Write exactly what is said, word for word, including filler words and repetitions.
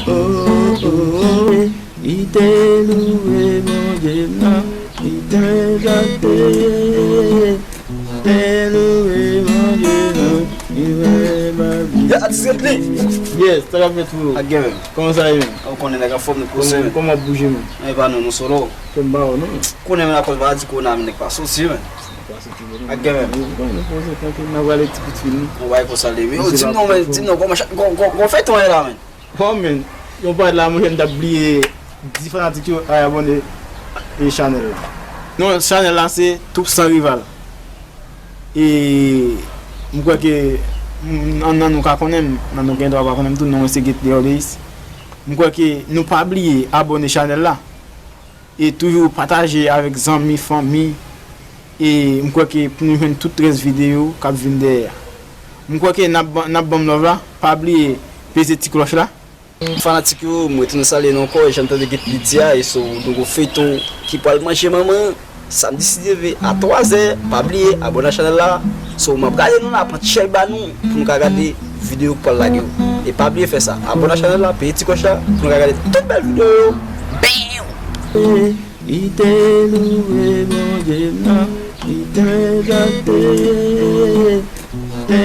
Oh, oh, oh, li te louwe Bondye m nan, li te egzalte, te louwe Bondye m nan, li wè Babilòn. Ya, atis Red Cliff. Yes, sa k ap fèt, frero? Ak gen menm. Kòman sa ye, menm? Ou konnen nèg anfòm, nou poze. Kòman, kòman w ap bouje, menm? E pa nou, nou solo. Kè m ba w, non. Konnen menm akoz maladi kowona, menm nèg pa soti, menm. Ak gen menm. Bon, nou poze, tanke n ap rale ti kout fil, non. Yon bagay konsa, li. Yo, di m non, men, di m non, kòman cha-, kò-, kò-, kò feyton an ye la, menm? Bon, men, yon bagay la, mwen, m t ap bliye di fanatik yo al abòne e chanèl la. Non, chanèl la se Twoup San Rival. E m kwè ke, m, nan, nan nou ka konnen m, nan nou gen dwa pa konnen m tou, non mwen se Get Leodeis. M kwè ke nou pa bliye abòne chanèl la. E toujou pataje avèk zanmi, fanmi. E m kwè ke pou nou jwenn tout rès videyo k ap vin dèyè a. M kwè ke n ap ban, n ap ban m love la. Pa bliye peze ti klòch la. Fanatik yo, mwen retounen salye nou ankò. E jan m tande Get Li di a, e so, nou gon feyton ki pral manje manman. Samdi si Dye vle, a twazè. Pa bliye, abòne a chanèl la. So, m ap gade nou la, pran ti chèk ba nou, pou nou ka gade videyo k pral lage yo. E pa bliye fè sa, abòne a chanèl la, peye ti klòch la, pou nou ka gade tout bèl videyo yo. Bam! Li te louwe Bondye m nan, li te egzalte, te